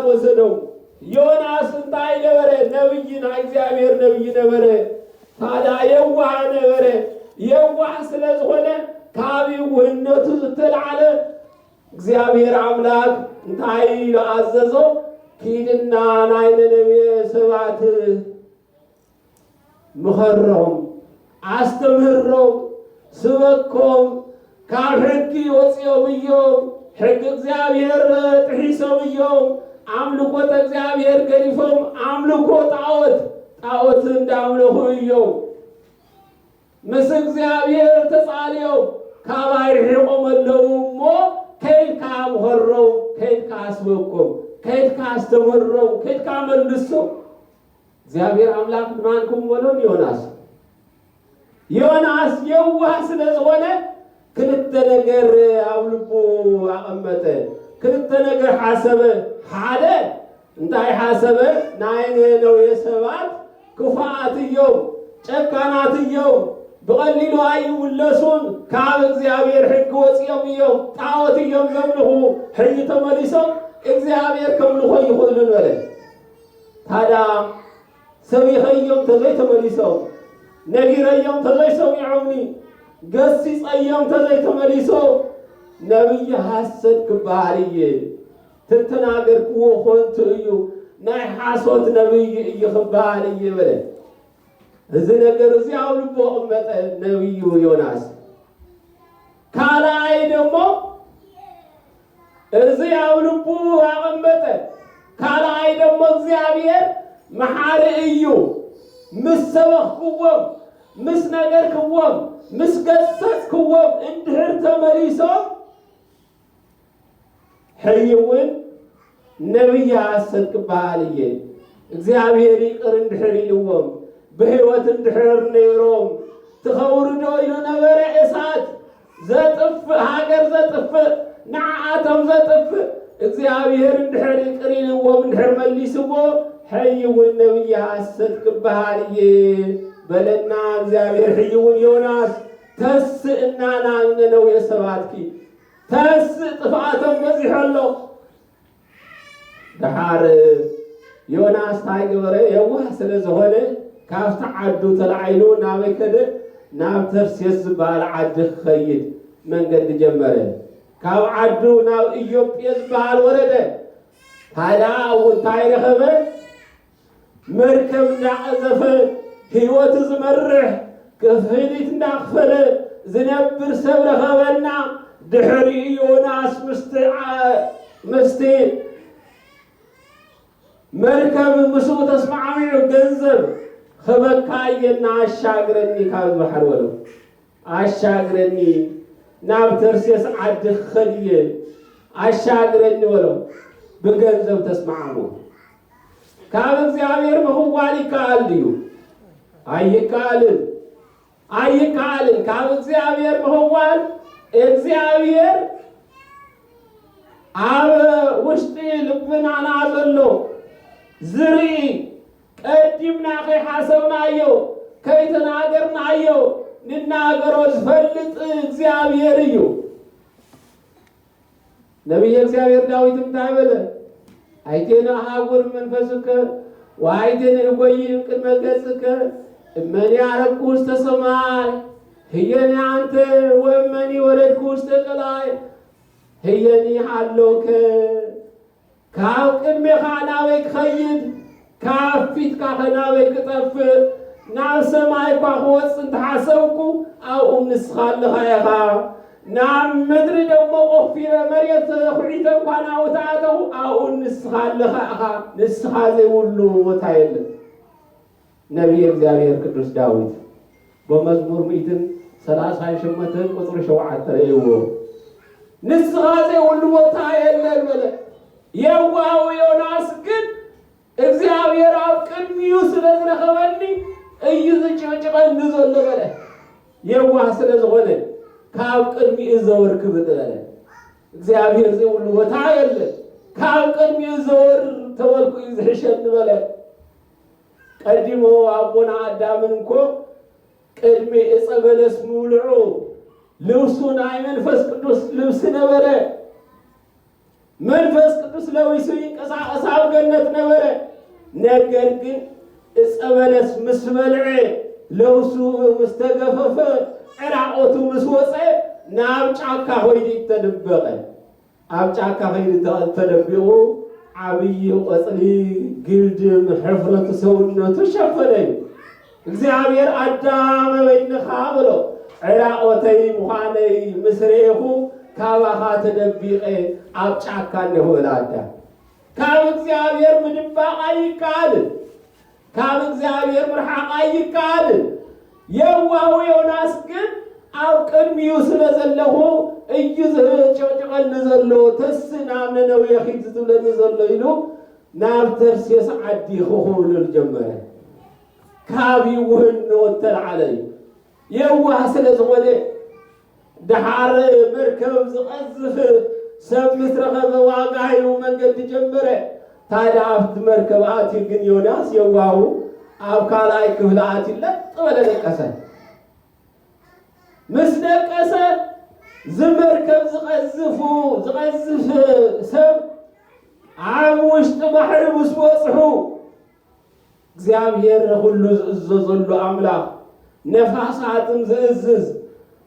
ወሰደው። ዮናስ እንታይ ነበረ? ነብይ፣ ናይ እግዚኣብሔር ነብይ ነበረ። ታዲያ የዋህ ነበረ። የዋህ ስለ ዝኾነ ካብ የዋህነቱ ዝተልዓለ እግዚኣብሔር ኣምላኽ እንታይ ኢሉ ኣዘዞ? ኪድና ናይ ነነዌ ሰባት ምኸሮም፣ ኣስተምህሮም፣ ስበኮም። ካብ ሕጊ ወፂኦም እዮም፣ ሕጊ እግዚኣብሔር ጥሒሶም እዮም፣ ኣምልኮተ እግዚኣብሔር ገዲፎም ኣምልኮ ጣዖት፣ ጣዖት እንዳምለኹ እዮም። ምስ እግዚኣብሔር ተፃልዮም ካባይ ርሒቖም ኣለዉ እሞ፣ ከይድካ ምኸሮም፣ ከይድካ ስበኮም፣ ከይድካ ኣስተምህሮም፣ ከይድካ መልሶም። እግዚኣብሔር ኣምላኽ ንማንኩም በሎ ንዮናስ። ዮናስ የዋህ ስለ ዝኾነ ክልተ ነገር ኣብ ልቡ ኣቐመጠ። ክልተ ነገር ሓሰበ። ሓደ እንታይ ሓሰበ? ናይ ነነዌ ሰባት ክፉኣት እዮም፣ ጨካናት እዮም፣ ብቐሊሉ ኣይውለሱን፣ ካብ እግዚኣብሔር ሕጊ ወፂኦም እዮም፣ ጣዖት እዮም ዘምልኹ፣ ሕጂ ተመሊሶም እግዚኣብሔር ከምልኾ ይኽእሉን በለ። ታዲያ ሰቢኸዮም ተዘይተመሊሶም፣ ነጊረዮም ተዘይሰሚዖምኒ፣ ገሲጸዮም ተዘይተመሊሶም፣ ነብይ ሐሰት ክበሃል እየ። ተተናገርክዎ ኾንቱ እዩ፣ ናይ ሓሶት ነብይ እዩ ክበሃል እየ በለ። እዚ ነገር እዚ ኣብ ልቡ ኣቐመጠ ነብዩ ዮናስ። ካልኣይ ደሞ እዚ ኣብ ልቡ ኣቐመጠ። ካልኣይ ደሞ እግዚኣብሔር መሓሪ እዩ። ምስ ሰበኽክዎም፣ ምስ ነገርክዎም፣ ምስ ገሰጽክዎም እንድሕር ተመሊሶም፣ ሕጂ እውን ነብይ ሐሰት ክበሃል እየ። እግዚኣብሔር ይቕር እንድሕር ኢልዎም፣ ብሕይወት እንድሕር ነይሮም፣ ትኸውርዶ ኢሉ ነበረ እሳት ዘጥፍእ፣ ሃገር ዘጥፍእ፣ ንዓኣቶም ዘጥፍእ፣ እግዚኣብሔር እንድሕር ይቕር ኢልዎም፣ እንድሕር መሊስዎ፣ ሕጂ እውን ነብይ ሐሰት ክበሃል እየ በለና እግዚኣብሔር። ሕጂ እውን ዮናስ ተስእ እናና ንነነዌ ሰባትኪ ተስእ፣ ጥፍኣቶም በዚሑ ኣሎ። ደሓር ዮናስ እንታይ ገበረ? የዋህ ስለ ዝኾነ ካብቲ ዓዱ ተላዒሉ ናበይ ከደ? ናብ ተርሴስ ዝበሃል ዓዲ ክኸይድ መንገዲ ጀመረ። ካብ ዓዱ ናብ ኢዮጴ ዝበሃል ወረደ። ታዲያ ኣብኡ እንታይ ረኸበ? መርከብ እንዳቐዘፈ ህይወቱ ዝመርሕ፣ ክፍሊት እንዳኽፈለ ዝነብር ሰብ ረኸበና። ድሕሪኡ ዮናስ ምስቲ ዓ-፣ ምስቲ መርከብ ምስኡ ተስማዕሚዑ፣ ገንዘብ ክበካ እየና ኣሻግረኒ ካብ ባሕሪ በሎ። ኣሻግረኒ፣ ናብ ተርሴስ ዓዲ ክኸድ እየ፣ ኣሻግረኒ በሎ። ብገንዘብ ተስማዕሙ። ካብ እግዚኣብሔር ምኽዋል ይከኣል ድዩ? ኣይከኣልን፣ ኣይከኣልን። ካብ እግዚኣብሔር ምኽዋል፣ እግዚኣብሔር ኣብ ውሽጢ ልብናና ዘሎ ዝርኢ፣ ቀዲምና ከይሓሰብናዮ፣ ከይተናገርናዮ ንናገሮ ዝፈልጥ እግዚኣብሔር እዩ። ነቢየ እግዚኣብሔር ዳዊት እንታይ በለ? ኣይቴነ ኣሃጉር መንፈስከ ወኣይቴነ እጎይም ቅድመ ገጽከ፣ እመኒ ዓረግኩ ውስተ ሰማይ፣ ህየኒ ኣንተ፣ ወእመኒ ወረድኩ ውስተ ቀላይ፣ ህየኒ ሃሎከ። ካብ ቅድሜኻ ናበይ ክኸይድ? ካብ ፊትካ ኸ ናበይ ክጠፍእ? ናብ ሰማይ እኳ ክወጽእ እንተሓሰብኩ፣ ኣብኡ ንስኻ ኣለኻ ኢኻ። ናብ ምድሪ ደሞ ቆፊረ፣ መሬት ኹዒተ እኳ ናብኡ ተኣተኹ፣ ኣብኡ ንስኻ ኣለኻ ኢኻ። ንስኻ ዘይብሉ ቦታ የለን። ነቢየ እግዚኣብሔር ቅዱስ ዳዊት ብመዝሙር ሚእትን ሰላሳን ሸሞንተን ቁጽሪ ሸውዓተ ርእይዎ። ንስኻ ዘይብሉ ቦታ የለን በለ። የዋሁ ዮናስ ግን እግዚኣብሔር ኣብ ቅድሚኡ ስለ ዝረኸበኒ እዩ ዝጭቕጭቐኒ ዘሎ በለ። የዋህ ስለ ዝኾነ ካብ ቅድሚኡ ዘወር ክብል በለ። እግዚኣብሔር ዘይብሉ ቦታ የለን። ካብ ቅድሚኡ ዘወር ተበልኩ እዩ ዝሕሸኒ በለ። ቀዲሙ ኣቦና ኣዳምን እኮ ቅድሚ ዕፀ በለስ ምውልዑ ልብሱ ናይ መንፈስ ቅዱስ ልብሲ ነበረ። መንፈስ ቅዱስ ለዊሱ ይንቀሳቐስ ኣብ ገነት ነበረ። ነገር ግን እፀ በለስ ምስ በልዐ ለውሱ ምስ ተገፈፈ ዕራቆቱ ምስ ወፀ ናብ ጫካ ኮይዱ ተደበቐ። ኣብ ጫካ ከይዱ ተደቢቑ ዓብዪ ቆፅሊ ግልድም ሕፍረቱ ሰውነቱ ሸፈነ እዩ። እግዚኣብሔር ኣዳም በይንኻ በሎ ዕራቆተይ ምዃነይ ምስ ርኤኹ ካባኻ ተደቢቐ ኣብ ጫካ እነሆ በለ ኣዳም። ካብ እግዚኣብሔር ምድባቕ ኣይከኣልን። ካብ እግዚኣብሔር ምርሓቕ ኣይከኣልን። የዋሁ ዮናስ ግን ኣብ ቅድሚኡ ስለ ዘለኹ እዩ ዝጭቕጭቐኒ ዘሎ፣ ተስ ናብ ነነዌ ኺድ ዝብለኒ ዘሎ ኢሉ ናብ ተርሴስ ዓዲ ክኹብልል ጀመረ። ካብ ይውህኖ እተልዓለ እዩ። የዋህ ስለ ዝኾነ ደሓር መርከብ ዝቐዝፍ ሰብ ምስ ረኸበ ዋጋ ሂቡ መንገዲ ጀመረ። ታዲያ ኣብቲ መርከብ ኣትዩ ግን ዮናስ የዋሁ ኣብ ካልኣይ ክፍሊ ኣትዩ ለጥ በለ ደቀሰ። ምስ ደቀሰ ዝመርከብ ዝቐዝፉ ዝቐዝፍ ሰብ ኣብ ውሽጢ ባሕሪ ምስ በጽሑ እግዚኣብሔር ኩሉ ዝእዘዘሉ ኣምላኽ፣ ነፋሳትን ዝእዝዝ፣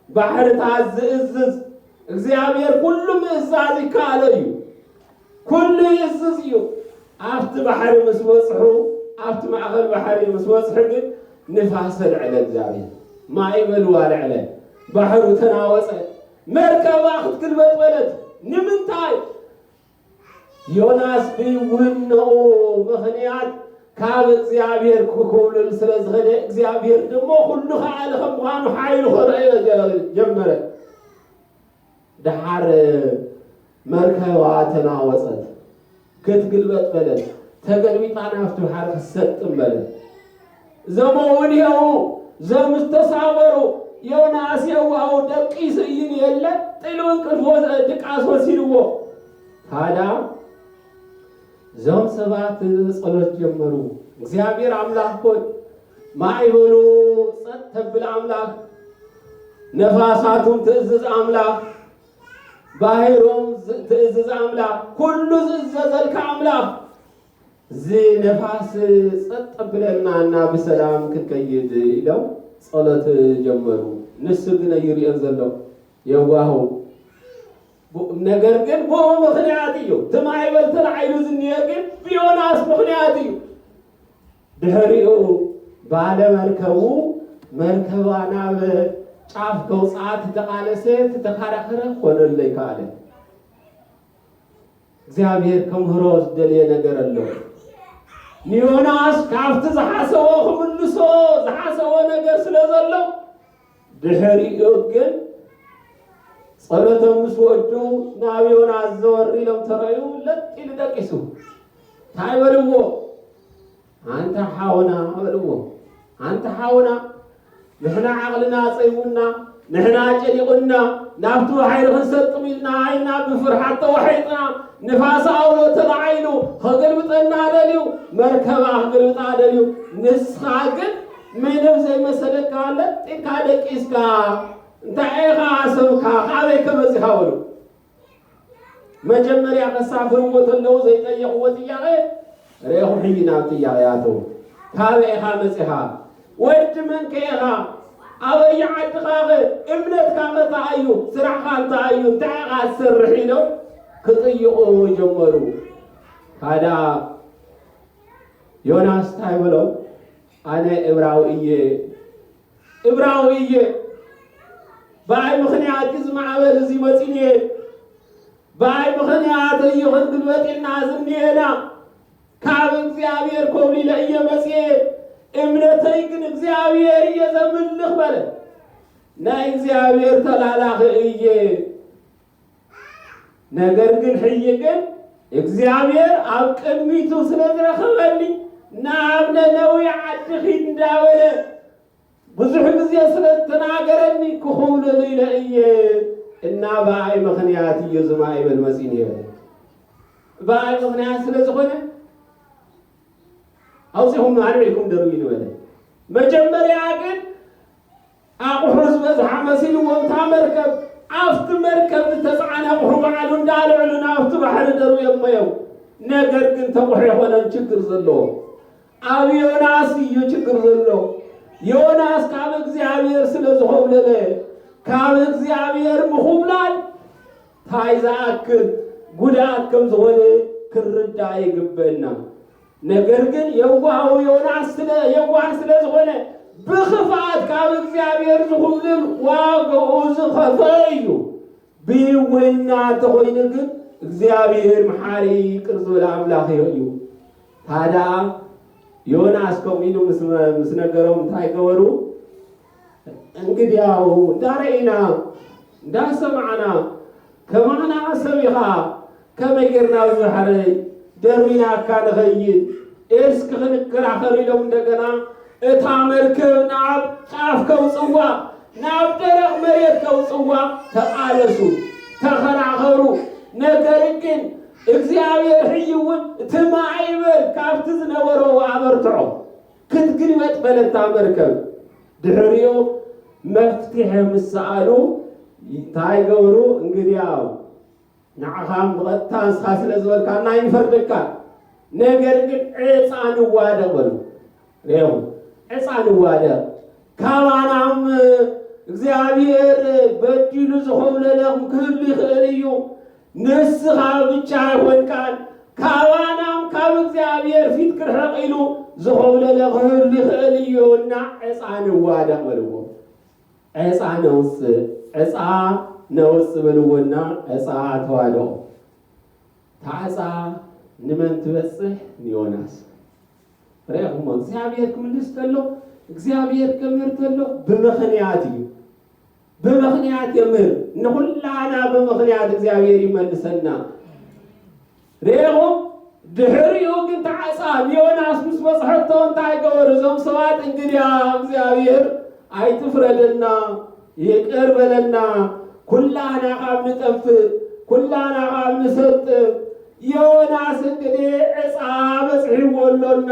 ባሕርታት ዝእዝዝ እግዚኣብሔር ኩሉ ምእዛዝ ይከኣሎ እዩ። ኩሉ ይእዝዝ እዩ። ኣብቲ ባሕሪ ምስ በጽሑ፣ ኣብቲ ማእከል ባሕሪ ምስ በጽሑ ግን ንፋስ ኣልዐለ እግዚኣብሔር፣ ማዕበሉ ኣልዐለ፣ ባሕሩ ተናወጸ፣ መርከባ ክትግልበጥ በለት። ንምንታይ? ዮናስ ብይውህነኡ ምኽንያት ካብ እግዚኣብሔር ክኹብልል ስለ ዝኸደ፣ እግዚኣብሔር ድማ ኩሉ ከኣለ ከም ምዃኑ ሓይሉ ከርእዮ ጀ-፣ ጀመረ። ደሓር መርከባ ተናወጸት፣ ክትግልበጥ በለት፣ ተገልቢጣ ናብቲ ባሕሪ ክትሰጥም በለት። እዞም እውን ይኸው፣ እዞም ዝተሳፈሩ፣ ዮናስ የዋሁ ደቂሱ እዩ የለ፣ ጥሉ እንቅልፍ ወ-፣ ድቃስ ወሲድዎ። ታዲያ እዞም ሰባት ጸሎት ጀመሩ። እግዚኣብሔር ኣምላኽ ኾይ፣ ማዕበሉ ጸጥ ተብል ኣምላኽ፣ ነፋሳቱን ትእዝዝ ኣምላኽ፣ ባሕሮም ዝ-፣ ትእዝዝ ኣምላኽ፣ ኩሉ ዝእዘዘልካ ኣምላኽ፣ እዚ ነፋስ ጸጥ ኣብለልና እና ብሰላም ክንከይድ ኢሎም ጸሎት ጀመሩ። ንሱ ግን ኣይርእዮን ዘሎ የዋሁ። ቡ-፣ ነገር ግን ብኡ ምኽንያት እዩ። እቲ ማዕበል ተላዒሉ ዝኒሀ ግን ብዮናስ ምኽንያት እዩ። ድሕሪኡ ባለ መርከቡ መርከባ ናብ ጫፍ ከውፅኣ ተተቓለሰ፣ ተተኸራኸረ፣ ክኾነለይ ከኣለ። እግዚኣብሔር ከምህሮ ዝደልየ ነገር ኣሎ። ንዮናስ ካብቲ ዝሓሰቦ ክምልሶ ዝሓሰቦ ነገር ስለ ዘሎ፣ ድሕሪኡ ግን ጸሎቶም ምስ ወዱ ናብ ዮናስ ዘወር ኢሎም ተረዩ፣ ለጥ ኢሉ ደቂሱ። እንታይ በልዎ? ኣንታ ሓውና በልዎ። ኣንታ ሓውና፣ ንሕና ዓቕልና ጸይቡና፣ ንሕና ጨኒቑና፣ ናብቲ ባሕሪ ክንሰጥም ኢልና ኢና ብፍርሓት ተዋሒጥና፣ ንፋስ ኣውሎ ተላዒሉ፣ ከገልብጠና ደልዩ፣ መርከባ ክገልብጣ ደልዩ፣ ንስኻ ግን ምንም ዘይመሰለካ ለጢጥካ ደቂስካ፣ እንታይ ኢኻ ሓሰብካ? ካበይ ከ መጺኻ በሉ። መጀመርያ ከሳፍርዎ ተለዉ ዘይጠየቕዎ ጥያቄ፣ ርኤኹም ሕጂ ናብ ጥያቄ ኣተዉ። ካበይ ኢኻ መጺኻ? ወዲ መን ከ ኢኻ? ኣበይ ዓድኻ ኸ? እምነትካ ኸ እንታይ እዩ? ስራሕኻ እንታይ እዩ? እንታይ ኢኻ ትሰርሕ? ኢሎም ክጥይቑ ጀመሩ። ታዲያ ዮናስ እንታይ በሎም? ኣነ እብራዊ እየ፣ እብራዊ እየ። ብኣይ ምኽንያት እዩ እዚ ማዕበል እዚ መፂኒ። ብኣይ ምኽንያት እዩ ክንግልበጥ ኢልና ዝኒኤና። ካብ እግዚኣብሔር ኮብሊለ እየ መፅየ። እምነተይ ግን እግዚኣብሔር እየ ዘምልኽ በለ። ናይ እግዚኣብሔር ተላላኺ እየ። ነገር ግን ሕጂ ግን እግዚኣብሔር ኣብ ቅድሚቱ ስለ ዝረኸበኒ ናብ ነነዌ ዓዲ ኺድ እንዳበለ ብዙሕ ግዜ ስለ ዝተናገረኒ ክኹብልል ኢለ እየ እና ብኣይ ምኽንያት እዩ እዚ ማዕበል መፂኒ ይብል። ብኣይ ምኽንያት ስለ ዝኾነ ኣውፂኹም ኣልዒልኩም ደርብዩ ንበለ። መጀመርያ ግን ኣቑሑ ዝበዝሓ መሲልዎ እታ መርከብ ኣብቲ መርከብ ዝተጻዕነ ኣቑሑ ባዕሉ እንዳልዕሉ ናብቲ ባሕሪ ደርብዮሞ እዮም። ነገር ግን ተቑሑ ኣይኮነን ችግር ዘለዎ፣ ኣብ ዮናስ እዩ ችግር ዘሎ። ዮናስ ካብ እግዚኣብሔር ስለ ዝኾብለለ፣ ካብ እግዚኣብሔር ምኹብላል እንታይ ዝኣክል ጉድኣት ከም ዝኾነ ክርዳእ ይግበእና። ነገር ግን የዋሁ ዮናስ ስለ የዋህ ስለ ዝኾነ፣ ብኽፍኣት ካብ እግዚኣብሔር ዝኹብልል ዋጋኡ ዝኸፈለ እዩ። ብይውህና እንተኾይኑ ግን እግዚኣብሔር መሓሪ ይቅር ዝብል ኣምላኽ እዩ። ታድያ ዮናስ ከምኡ ኢሉ ምስ ምስ ነገሮም እንታይ ገበሩ? እንግዲያው እንዳረኢና እንዳሰማዕና ከማና ሰብ ኢኻ፣ ከመይ ጌርና ኣብዚ ባሕሪ ደርቢናካ ንኸይድ? እስኪ ክንከራኸር ኢሎም እንደገና እታ መርከብ ናብ ጫፍ ከውፅዋ፣ ናብ ደረቕ መሬት ከውፅዋ ተቓለሱ፣ ተኸራኸሩ። ነገር ግን እግዚኣብሔር ሕጂ እውን እቲ ማዕበል ካብቲ ዝነበሮ ኣበርትዖ፣ ክትግልበጥ በለታ መርከብ። ድሕሪኡ መፍትሒ ምስ ሰኣሉ እንታይ ገብሩ? እንግዲያው ንዓኻ ብቐጥታ ንስኻ ስለ ዝበልካና ኣይንፈርደካ፣ ነገር ግን ዕፃ ንዋደቕ በሉ። ሬኹ ዕፃ ንዋደቕ፣ ካባናም እግዚኣብሔር በዲሉ ዝኾብለለኹም ክህሉ ይኽእል እዩ። ንስኻ ብቻ ኣይኮንካን፣ ካባናም ካብ እግዚኣብሔር ፊት ክርሕቕ ኢሉ ዝኾብለለ ክህሉ ይኽእል እዩ እና ዕፃ ንዋደቕ በልዎ። ዕፃ ነውፅእ፣ ዕፃ ነውፅእ በልዎና ዕፃ ተዋደቑ። ታዕፃ ንመን ትበፅሕ? ንዮናስ። ርኢኹሞ እግዚኣብሔር ክምልስ ተሎ፣ እግዚኣብሔር ከምህር ተሎ ብምኽንያት እዩ። ብምኽንያት የምህር። ንኹላና ብምኽንያት እግዚኣብሔር ይመልሰና። ርኢኹም? ድሕሪኡ ግን ታዕፃ ንዮናስ ምስ በፅሐቶ እንታይ ገበሩ? እዞም ሰባት እንግዲያ እግዚኣብሔር ኣይትፍረደና፣ ይቅር በለና፣ ኩላና ካብ ንጠፍእ፣ ኩላና ካብ ንሰጥም፣ ዮናስ እንግዲህ ዕፃ በፅሒዎ ኣሎና፣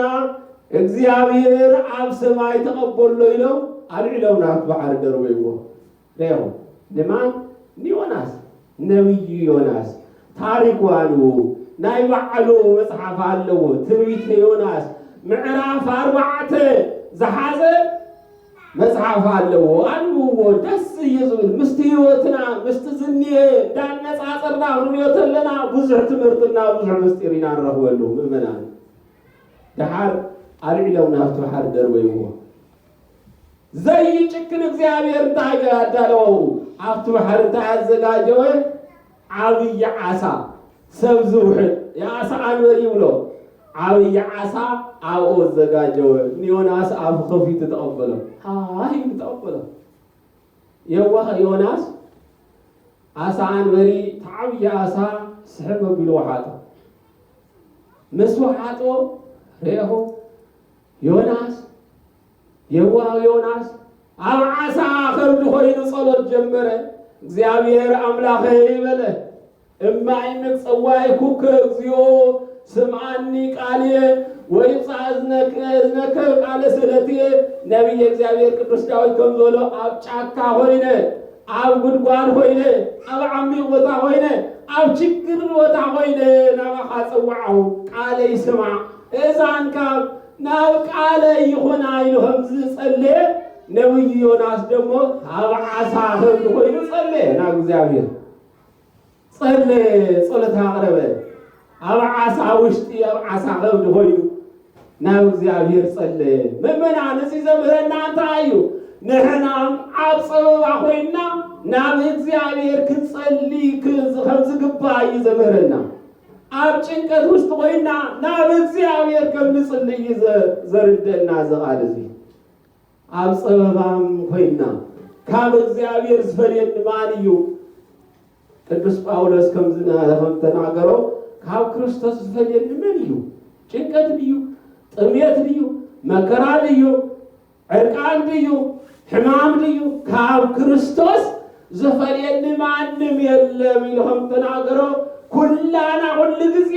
እግዚኣብሔር ኣብ ሰማይ ተቐበሎ ኢሎም ኣልዒሎም ናብቲ ባሕሪ ደርበይዎ። ሬኹ ንማን? ንዮናስ፣ ነብዩ ዮናስ። ታሪኩ ኣንብቡ። ናይ ባዕሉ መጽሓፍ ኣለዎ። ትንቢተ ዮናስ ምዕራፍ ኣርባዕተ ዝሓዘ መጽሓፍ ኣለዎ። ኣንብብዎ። ደስ እዩ ዝብል። ምስቲ ህይወትና፣ ምስቲ ዝንየ እንዳነጻጸርና ክንሪኦ ተለና ብዙሕ ትምህርትና ብዙሕ ምስጢር ኢና ንረኽበሉ። ምእመናን፣ ደሓር ኣልዒሎም ናብቲ ባሕሪ ደርበይዎ። ዘይጭክን እግዚኣብሔር እንታይ ኣዳለወ? ኣብቲ ባሕሪ እንታይ ኣዘጋጀወ? ዓብዪ ዓሳ፣ ሰብ ዝውሕጥ የኣሳ ኣንበር ይብሎ። ዓብዪ ዓሳ ኣብኡ ኣዘጋጀወ። ንዮናስ ኣፉ ከፊቱ ተቐበሎ። ሃይ ኢሉ ተቐበሎ። የዋህ ዮናስ፣ ዓሳ ኣንበሪ፣ እቲ ዓብዪ ዓሳ ስሕብ ኣቢሉ ወሓጦ። ምስ ወሓጦ ርኤኹ፣ ዮናስ፣ የዋህ ዮናስ ኣብ ዓሳ ከብዲ ኮይኑ ጸሎት ጀመረ። እግዚኣብሔር ኣምላኸይ በለ፣ እማይ ምጽዋይኩከ እግዚኦ ስምዓኒ ቃልየ ወይብጻሕ እዝነከ እዝነከ ቃለ ስእለትየ። ነቢየ እግዚኣብሔር ቅዱስ ዳዊት ከም ዝበሎ፣ ኣብ ጫካ ኮይነ፣ ኣብ ጉድጓድ ኮይነ፣ ኣብ ዓሚቕ ቦታ ኮይነ፣ ኣብ ችግር ቦታ ኮይነ ናባኻ ጸዋዕኹ፣ ቃለይ ስማዕ፣ እዛንካ ናብ ቃለይ ይኹና ኢሉ ከም ዝጸለየ፣ ነቢይ ዮናስ ደሞ ኣብ ዓሳ ከብዲ ኮይኑ ጸለየ ናብ እግዚኣብሔር። ጸለየ፣ ጸሎት ኣቕረበ። ኣብ ዓሳ ውሽጢ፣ ኣብ ዓሳ ከብዲ ኮይኑ ናብ እግዚኣብሔር ጸለየ። ምእመናን፣ እዚ ዘምህረና እንታይ እዩ? ንሕና ኣብ ጸበባ ኮይንና ናብ እግዚኣብሔር ክንጸሊ ክ-፣ ከም ዝግባእ እዩ ዘምህረና። ኣብ ጭንቀት ውሽጢ ኮይንና ናብ እግዚኣብሔር ከም ንጽሊ እዩ ዘ-፣ ዘርደና እዚ ቃል እዚ። ኣብ ጸበባም ኮይንና ካብ እግዚኣብሔር ዝፈልየኒ ማን እዩ? ቅዱስ ጳውሎስ ከም ዝነ-፣ ከም ተናገሮ፣ ካብ ክርስቶስ ዝፈልየኒ መን እዩ? ጭንቀት ድዩ? ጥሜት ድዩ? መከራ ድዩ? ዕርቃን ድዩ? ሕማም ድዩ? ካብ ክርስቶስ ዝፈልየኒ ማንም የለም ኢሉ ከም ተናገሮ፣ ኩላና ኩሉ ግዜ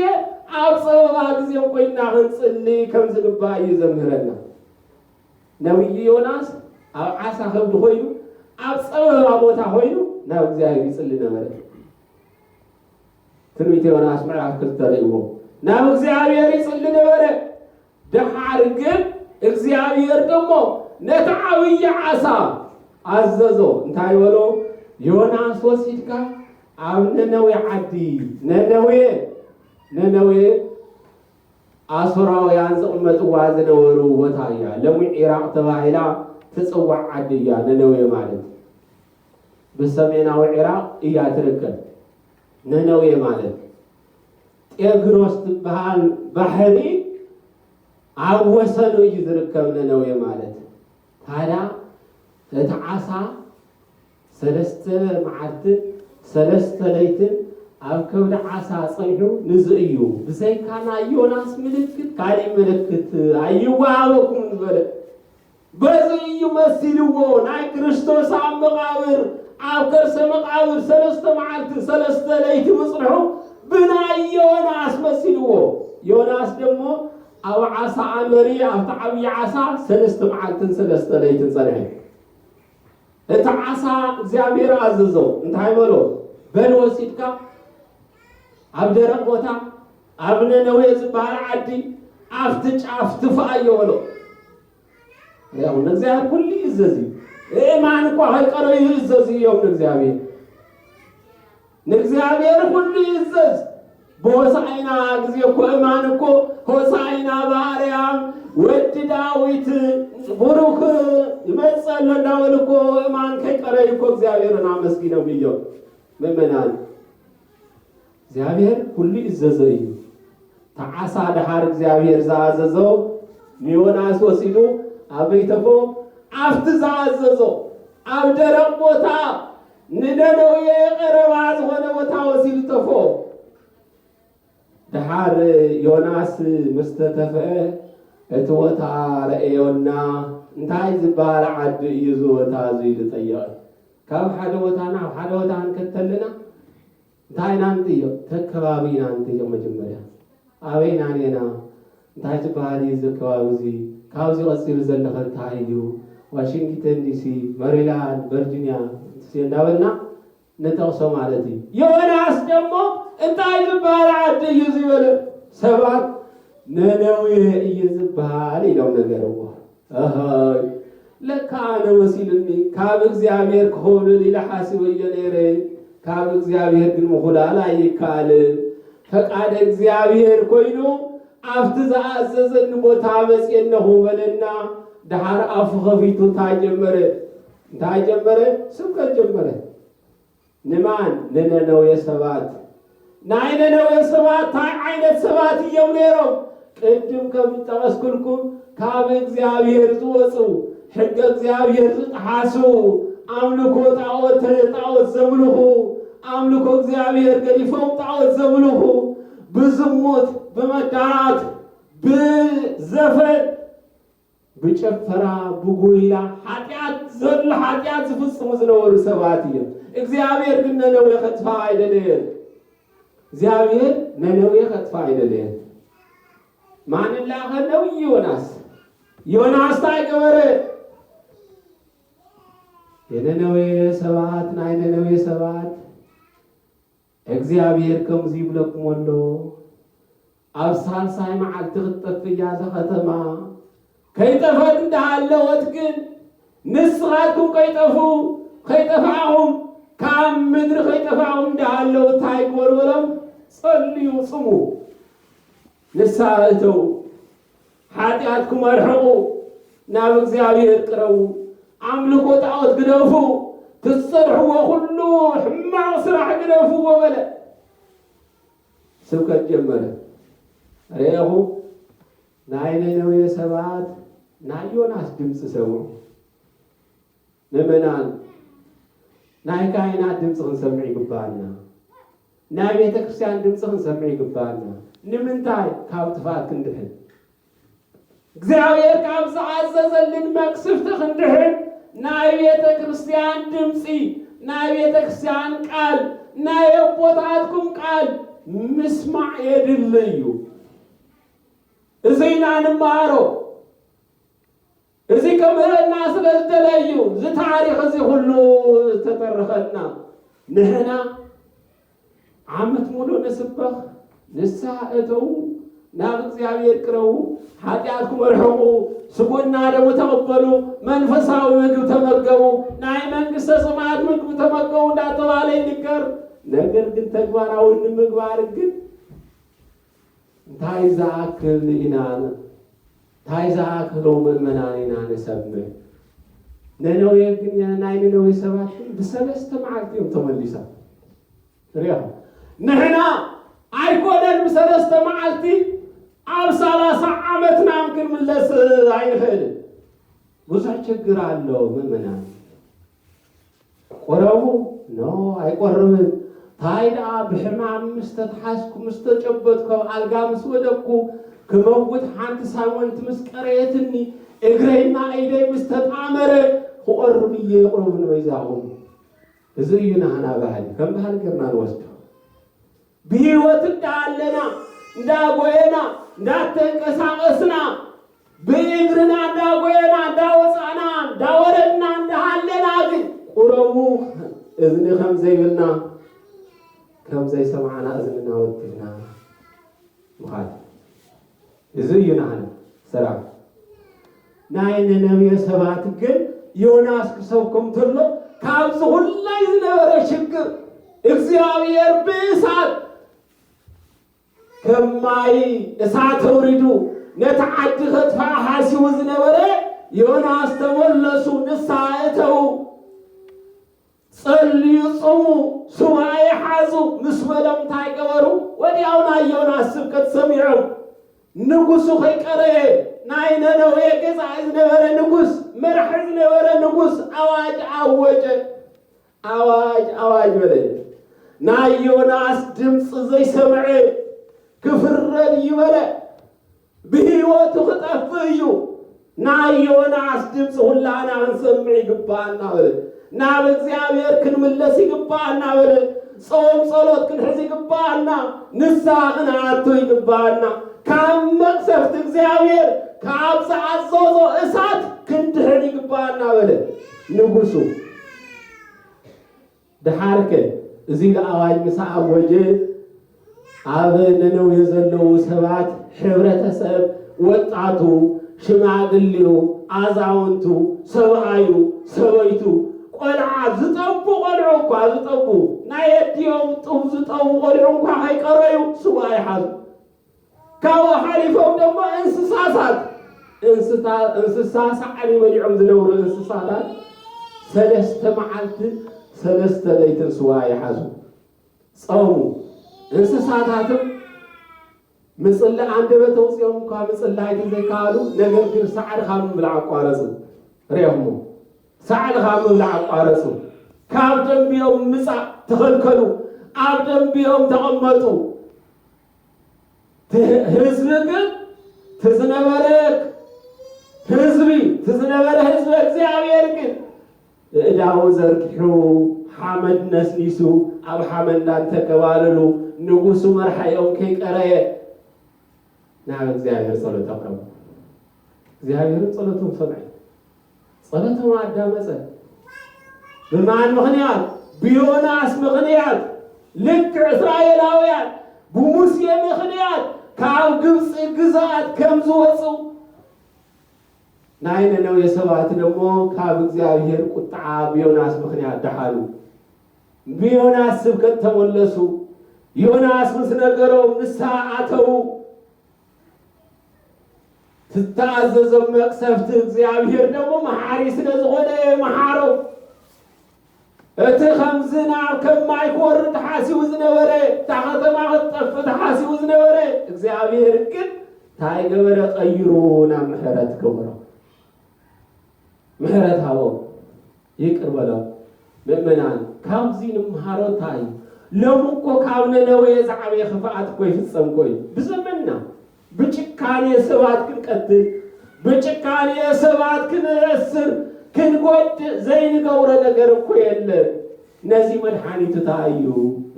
ኣብ ጸበባ ግዜ ኮይንና ክንጽሊ ከም ዝግባእ እዩ ዘምህረና። ነቢይ ዮናስ ኣብ ዓሳ ከብዲ ኮይኑ፣ ኣብ ጸበባ ቦታ ኮይኑ፣ ናብ እግዚኣብሔር ይጽሊ ነበረ። ትንቢት ዮናስ ምዕራፍ ክልተ ርእይዎ። ናብ እግዚኣብሔር ይጽሊ ነበረ። ደሓር ግን እግዚኣብሔር ደሞ ነቲ ዓብዪ ዓሳ ኣዘዞ። እንታይ በሎ? ዮናስ ወሲድካ ኣብ ነነዌ ዓዲ፣ ነነዌ፣ ነነዌ ኣሶራውያን ዝቕመጥዋ ዝነበሩ ቦታ እያ። ሎሚ ዒራቕ ተባሂላ ትጽዋዕ ዓዲ እያ ነነዌ ማለት። ብሰሜናዊ ዒራቕ እያ ትርከብ። ነነዌ ማለት ጤግሮስ ትበሃል ባሕሪ ኣብ ወሰኑ እዩ ዝርከብ ነነዌ ማለት። ታዲያ እቲ ዓሳ ሰለስተ መዓልትን ሰለስተ ለይትን ኣብ ከብዲ ዓሳ ጸኒሑ፣ ንዚ እዩ ብዘይካ ናይ ዮናስ ምልክት ካሊእ ምልክት ኣይወሃበኩምን ዝበለ። በዚ እዩ መሲልዎ ናይ ክርስቶስ ኣብ መቓብር፣ ኣብ ከርሰ መቓብር ሰለስተ መዓልቲ ሰለስተ ለይቲ ምጽንሑ ብናይ ዮናስ መሲልዎ። ዮናስ ደሞ ኣብ ዓሳ ኣንበሪ፣ ኣብቲ ዓብዪ ዓሳ ሰለስተ መዓልትን ሰለስተ ለይትን ጸንሐ። እቲ ዓሳ እግዚኣብሔር ኣዘዞ። እንታይ በሎ? በል ወሲድካ ኣብ ደረቕ ቦታ፣ ኣብ ነነዌ ዝበሃል ዓዲ፣ ኣብቲ ጫፍ ትፍኣዮ በሎ። ያው ንእግዚኣብሔር ኩሉ ይእዘዝ እዩ። እማን እኳ ከይቀረዩ ይእዘዝ እዮም ንእግዚኣብሔር። ንእግዚኣብሔር ኩሉ ይእዘዝ። ብሆሳዕና ግዜ እኮ እማን እኮ ሆሳዕና በኣርያም ወዲ ዳዊት ብሩክ ይመጽእ ኣሎ እንዳበሉ እኮ እማን ከይቀረዩ እኮ እግዚኣብሔርን ኣመስጊኖም እዮም። ምእመናን፣ እግዚኣብሔር ኩሉ ይእዘዞ እዩ። ተዓሳ ደሓር እግዚኣብሔር ዝኣዘዞ ንዮናስ ወሲዱ ኣበይ ተፎ? ኣብቲ ዝኣዘዞ ኣብ ደረቕ ቦታ ንነነዌ ቀረባ ዝኾነ ቦታ ወሲዱ ተፎ። ደሓር ዮናስ ምስ ተተፍአ እቲ ቦታ ረእዮና፣ እንታይ ዝበሃል ዓዲ እዩ እዚ ቦታ እዚ ኢሉ ጠየቐ። ካብ ሓደ ቦታ ናብ ሓደ ቦታ ክንከድ ተለና እንታይ ኢና ንጥይቕ? ተከባቢ ኢና ንጥይቕ። መጀመርያ ኣበይ ኢና ኔና? እንታይ ዝበሃል እዩ እዚ ከባቢ እዚ? ካብዚ ቀፂሉ ዘለኸ እንታይ እዩ? ዋሽንግተን ዲሲ፣ መሪላንድ፣ ቨርጂኒያ፣ እንዳበልና ንጠቕሶ ማለት እዩ። ዮናስ ደሞ እንታይ ዝበሃል ዓዲ እዩ ዝበለ? ሰባት ነነዌ እዩ ዝበሃል ኢሎም ነገርዎ። እህይ፣ ለካ ኣነ መሲሉኒ፣ ካብ እግዚኣብሔር ክኹብልል ኢለ ሓሲበዮ ነይረ። ካብ እግዚኣብሔር ግን ምኹላል ኣይከኣልን። ፈቃደ እግዚኣብሔር ኮይኑ ኣብቲ ዝኣዘዘኒ ቦታ መፅየ ኣለኹ በለና። ደሓር ኣፉ ከፊቱ እንታይ ጀመረ? እንታይ ጀመረ? ስብከት ጀመረ። ንማን? ንነነዌ ሰባት። ናይ ነነዌ ሰባት እንታይ ዓይነት ሰባት እዮም ነይሮም? ቅድም ከም ዝጠቐስኩልኩም ካብ እግዚኣብሔር ዝወፁ፣ ሕገ እግዚኣብሔር ዝጠሓሱ፣ ኣምልኮ ጣዖት፣ ጣዖት ዘምልኹ፣ ኣምልኮ እግዚኣብሔር ገዲፎም ጣዖት ዘምልኹ፣ ብዝሙት፣ ብመዳራት፣ ብዘፈን፣ ብጨፈራ፣ ብጉይላ፣ ሓጢኣት ዘሎ ሓጢኣት ዝፍጽሙ ዝነበሩ ሰባት እዮም። እግዚኣብሔር ግን ነነዌ ከጥፋ ኣይደለየን። እግዚኣብሔር ነነዌ ከጥፋ ኣይደለየን። ማን ላኸ? ነቢይ ዮናስ። ዮናስ እንታይ ገበረ? የነነዌ ሰባት፣ ናይ ነነዌ ሰባት፣ እግዚኣብሔር ከምዚ ይብለኩም ኣሎ፣ ኣብ ሳልሳይ መዓልቲ ክትጠፍእ እያ እዛ ከተማ። ከይጠፈት እንዳሃለወት ግን ንስኻትኩም ከይጠፉ፣ ከይጠፋኹም፣ ካብ ምድሪ ከይጠፋኹም እንዳሃለወ እንታይ ግበሩ በሎም? ጸልዩ፣ ጽሙ፣ ንስሓ እተዉ፣ ሓጢኣትኩም ኣርሕቑ፣ ናብ እግዚኣብሔር ቅረቡ፣ ኣምልኮ ጣዖት ግደፉ፣ ትሰርሕዎ ኩሉ ሕማቕ ስራሕ ግደፍዎ በለ። ስብከት ጀመረ። ርኤኹ፣ ናይ ነነዌ ሰባት ናይ ዮናስ ድምፂ ሰምዑ። ምእመናን፣ ናይ ካህናት ድምፂ ክንሰምዕ ይግባኣና። ናይ ቤተ ክርስቲያን ድምፂ ክንሰምዕ ይግባኣና። ንምንታይ? ካብ ጥፍኣት ክንድሕን። እግዚኣብሔር ካብ ዝኣዘዘልን መቅስፍቲ ክንድሕን ናይ ቤተ ክርስቲያን ድምፂ፣ ናይ ቤተ ክርስቲያን ቃል፣ ናይ ኣቦታትኩም ቃል ምስማዕ የድሊ እዩ። እዚ ኢና ንመሃሮ። እዚ ከምህረና ስለ ዝደለ እዩ እዚ ታሪኽ እዚ ኩሉ ዝተተረኸልና። ንሕና ዓመት ሙሉእ ንስበኽ፣ ንስሓ እተዉ፣ ናብ እግዚኣብሔር ቅረቡ፣ ሓጢኣትኩም ኣርሕቑ፣ ስጎና ደሙ ተቐበሉ፣ መንፈሳዊ ምግቢ ተመገቡ፣ ናይ መንግስተ ሰማያት ምግቢ ተመገቡ እንዳተባለ ይንገር። ነገር ግን ተግባራዊ ንምግባር ግን እንታይ ዝኣክል ኢና እንታይ ዝኣክሎ ምእመናን ኢና ንሰምዕ። ነነዌ ግን ናይ ነነዌ ሰባት ግን ብሰለስተ መዓልቲ እዮም ተመሊሶም። ሪኦም ንሕና ኣይኮነን ብሰለስተ መዓልቲ ኣብ ሰላሳ ዓመትና ክንምለስ ኣይንኽእልን። ብዙሕ ችግር ኣሎ ምእመናን። ቁረቡ ኖ ኣይቆርብን። ታይ ደኣ ብሕማም ምስ ተትሓዝኩ ምስ ተጨበጥኩ ኣብ ኣልጋ ምስ ወደቅኩ ክመውት ሓንቲ ሳምንት ምስ ቀረየትኒ እግረይና ኢደይ ምስ ተጣመረ ክቆርብ እየ ቁረቡ ንበይዛኹም። እዚ እዩ ናህና ባህሊ ከም ባህሊ ገርና ንወስዶ። ብህይወት እንዳሃለና እንዳጎየና እንዳተንቀሳቀስና ብእግርና እንዳጎየና እንዳወፃእና እንዳወረድና እንዳሃለና ግን ቁረቡ እዝኒ ከም ዘይብልና ከም ዘይሰማዕና እዝንና ወቲፍና ምዃን እዚ እዩ ናህና ስራሕ። ናይ ነነዌ ሰባት ግን ዮናስ ክሰብኮም ተሎ ካብዚ ኩላይ ዝነበረ ሽግር እግዚኣብሔር ብእሳት ከም ማይ እሳት ኣውሪዱ ነቲ ዓዲ ከጥፍኣ ሓሲቡ ዝነበረ ዮናስ ተመለሱ፣ ንስሓ እተዉ፣ ጸልዩ፣ ጽሙ፣ ሱባኤ ሓዙ ምስ በሎም እንታይ ገበሩ? ወዲያው ናይ ዮናስ ስብከት ሰሚዖም ንጉሱ ከይቀረየ ናይ ነነዌ ገዛኢ ዝነበረ ንጉስ መራሒ ዝነበረ ንጉስ ኣዋጅ ኣወጀ። ኣዋጅ ኣዋጅ በለ። ናይ ዮናስ ድምፂ ዘይሰምዐ ክፍረድ እዩ በለ። ብህይወቱ ክጠፍእ እዩ። ናይ ዮናስ ድምፂ ኩላና ክንሰምዕ ይግባኣና በለ። ናብ እግዚኣብሔር ክንምለስ ይግባኣና በለ። ጾም ጸሎት ክንሕዝ ይግባኣና። ንስሓ ክንኣቱ ይግባኣና። ካብ መቅሰፍቲ እግዚኣብሔር ካብ ዝኣዘዞ እሳት ክንድሕን ይግባኣና በለ ንጉሱ። ደሓርከ እዚ ኣዋጅ ምስ ኣወጀ ኣብ ነነዌ ዘለዉ ሰባት፣ ሕብረተሰብ፣ ወጣቱ፣ ሽማግሌው፣ ኣዛውንቱ፣ ሰብኣዩ፣ ሰበይቱ፣ ቆልዓ ዝጠቡ ቆልዑ እኳ ዝጠቡ ናይ ኣዲኦም ጡብ ዝጠቡ ቆልዑ እንኳ ከይቀረዩ ስዋ ይሓዙ። ካብኡ ሓሊፎም ደሞ እንስሳታት እንስሳ ሳዕሪ በሊዖም ዝነብሩ እንስሳታት ሰለስተ መዓልትን ሰለስተ ለይትን ስዋ ይሓዙ ጸሙ። እንስሳታትም ምጽላእ ኣንደበት ኣውጺኦም እኳ ምጽላይ ዘይከኣሉ ነገር ግን ሳዕሪ ካብ ምብላዕ ኣቋረጹ። ሪኦሞ ሳዕሪ ካብ ምብላዕ ኣቋረጹ። ካብ ደንቢኦም ምጻእ ተኸልከሉ። ኣብ ደንቢኦም ተቐመጡ። ህዝቢ ግን ትዝነበረ ህዝቢ ትዝነበረ ህዝቢ እግዚኣብሔር ግን እዳው ዘርጊሑ ሓመድ ነስኒሱ ኣብ ሓመድ እንዳንተከባለሉ ንጉሱ መርሓዮም ከይቀረየ ናብ እግዚኣብሔር ጸሎት ኣቕረቡ። እግዚኣብሔርን ጸሎቶም ሰምዐ። ጸሎቶም ኣዳመጸ። ብማን ምኽንያት? ብዮናስ ምኽንያት። ልክዕ እስራኤላውያን ብሙሴ ምኽንያት ካብ ግብፂ ግዛት ከም ዝወፁ ናይ ነነዌ ሰባት ደሞ ካብ እግዚኣብሔር ቁጥዓ ብዮናስ ምኽንያት ደሓኑ። ብዮናስ ስብከት ተመለሱ። ዮናስ ምስ ነገሮም ንስሓ ኣተዉ። ትተኣዘዞም መቅሰፍቲ እግዚኣብሔር ደሞ መሓሪ ስለ ዝኾነ መሓሮም። እቲ ከም ዝናብ ከም ማይ ክወርድ ተሓሲቡ ዝነበረ፣ እታ ከተማ ክትጠፍእ ተሓሲቡ ዝነበረ እግዚኣብሔር ግን እንታይ ገበረ? ቀይሩ ናብ ምሕረት ገበሮ። ምሕረት ሃቦም፣ ይቅር በሎም። ምእመናን ካብዚ ንምሃሮ እንታይ እዩ? ሎም እኮ ካብ ነነዌ ዝዓበየ ክፍኣት እኮ ይፍጸም እኮ እዩ። ብዘመንና ብጭካኔ ሰባት ክንቀትል፣ ብጭካኔ ሰባት ክንእስር፣ ክንጎድእ ዘይንገብሮ ነገር እኮ የለን። ነዚ መድሓኒቱ እንታይ እዩ?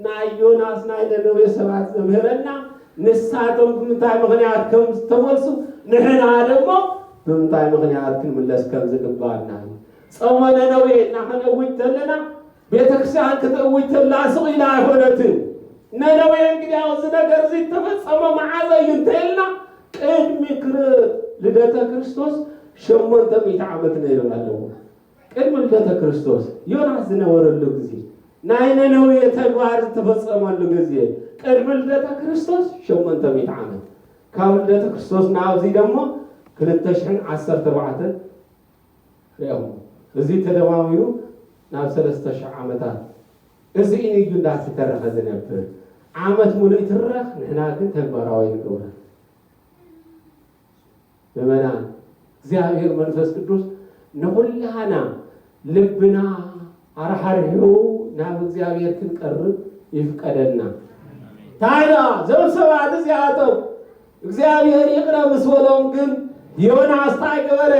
ናይ ዮናስ ናይ ነነዌ ሰባት ዘምህረና ንሳቶም ብምንታይ ምኽንያት ከም ዝተመልሱ ንሕና ደሞ ብምንታይ ምኽንያት ክንምለስ ከም ዝግባና እዩ። ጾመ ነነዌ እናኸነውጅ ዘለና ቤተ ክርስቲያን ክትእውጅ ተላ ስቕ ኢላ ኣይኮነትን። ነነዌ እንግዲያው እዚ ነገር እዚ እተፈጸመ መዓዝ እዩ እንተኢልና፣ ቅድሚ ክር-፣ ልደተ ክርስቶስ ሸሞንተ ሚእቲ ዓመት ነይሩ ኣለዎ። ቅድሚ ልደተ ክርስቶስ ዮናስ ዝነበረሉ ግዜ፣ ናይ ነነዌ ተግባር ዝተፈጸመሉ ግዜ፣ ቅድሚ ልደተ ክርስቶስ ሸሞንተ ሚእቲ ዓመት። ካብ ልደተ ክርስቶስ ናብዚ ደሞ ክልተ ሽሕን ዓሰርተ ኣርባዕተን ርኦም። እዚ ተደማሚሩ ናብ ሰለስተ ሽሕ ዓመታት። እዚ እዩ እንዳተተረኸ ዝነብር። ዓመት ሙሉእ ይትረኽ፣ ንሕና ግን ተግባራዊ ንገብሮ። ምእመናን፣ እግዚኣብሔር መንፈስ ቅዱስ ንኹላና ልብና ኣርሓርሒሩ ናብ እግዚኣብሔር ክንቀርብ ይፍቀደልና። ታዲያ እዞም ሰባት እዚኣቶም እግዚኣብሔር ይቕረ ምስ በሎም ግን ዮናስ እንታይ ገበረ?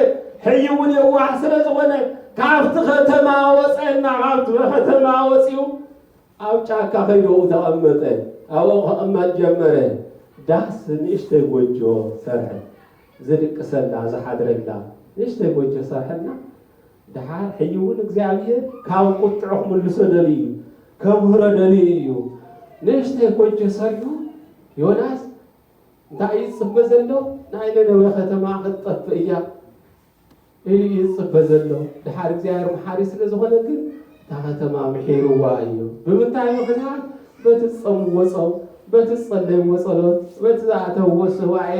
ሕይውን የዋህ ስለ ዝኾነ ካብቲ ከተማ ወፀና፣ ካብቲ ከተማ ወፂኡ ኣብ ጫካ ከይዱ ተቐመጠ። ኣብኡ ክቕመጥ ጀመረ። ዳስ ንእሽተይ ጎጆ ሰርሐ፣ ዝድቅሰላ፣ ዝሓድረላ ንእሽተይ ጎጆ ሰርሐና። ደሓር ሕጂ እውን እግዚኣብሔር ካብ ቁጥዑ ክምልሶ ደልዩ እዩ፣ ከምህሮ ደልዩ እዩ። ንእሽተይ ጎጆ ሰሪሑ ዮናስ እንታይ እዩ ዝጽበ ዘሎ? ናይ ነነዌ ከተማ ክትጠፍእ እያ ኢሉ እዩ ዝጽበ ዘሎ። ደሓር እግዚኣብሔር መሓሪ ስለ ዝኾነ ግን እታ ከተማ ምሒርዋ እዩ። ብምንታይ ምኽንያት? በቲ ዝጸምዎ ጾም፣ በቲ ዝጸለይዎ ጸሎት፣ በቲ ዝኣተውዎ ሱባኤ፣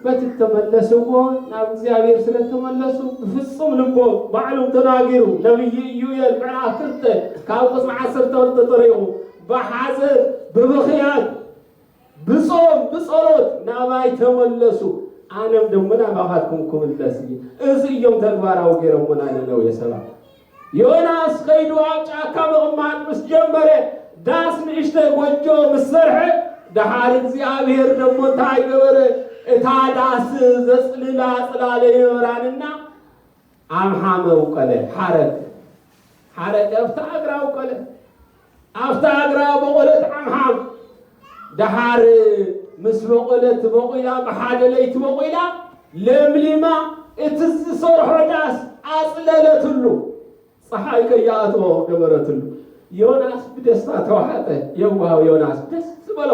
በቲ እተመለስዎ፣ ናብ እግዚኣብሔር ስለ እተመለሱ፣ ብፍጹም ልቦም፣ ባዕሎም ተናጊሩ፣ ነቢይ ኢዩኤል ምዕራፍ ክልተ ካብ ቁጽሪ ዓሰርተ ክልተ ተሪኹ፣ ብሓዘን፣ ብብኽያት፣ ብጾም፣ ብጸሎት ናባይ ተመለሱ፣ ኣነም ደሞ ናባኻትኩም ክምለስ እየ። እዚ እዮም ተግባራዊ ገይሮምና ነነዌ ሰባት። ዮናስ ከይዱ ኣብ ጫካ ምቕማጥ ምስ ጀመረ፣ ዳስ ንእሽተይ ጎጆ ምስ ሰርሐ፣ ደሓር እግዚኣብሔር ደሞ እንታይ ገበረ? እታ ዳስ ዘጽልላ ጽላለ የብራንና፣ ዓምሓም ኣውቀለ። ሓረግ፣ ሓረግ ኣብታ እግራ ኣውቀለ። ኣብታ እግራ በቆለት ዓምሓም። ደሓር ምስ በቆለት በቂላ፣ ብሓደ ለይቲ በቂላ፣ ለምሊማ፣ እቲ ዝሰርሖ ዳስ ኣጽለለትሉ። ፀሓይ ከይኣትዎ ገበረትሉ። ዮናስ ብደስታ ተዋሕጠ። የዋህ ዮናስ ደስ ዝበሎ።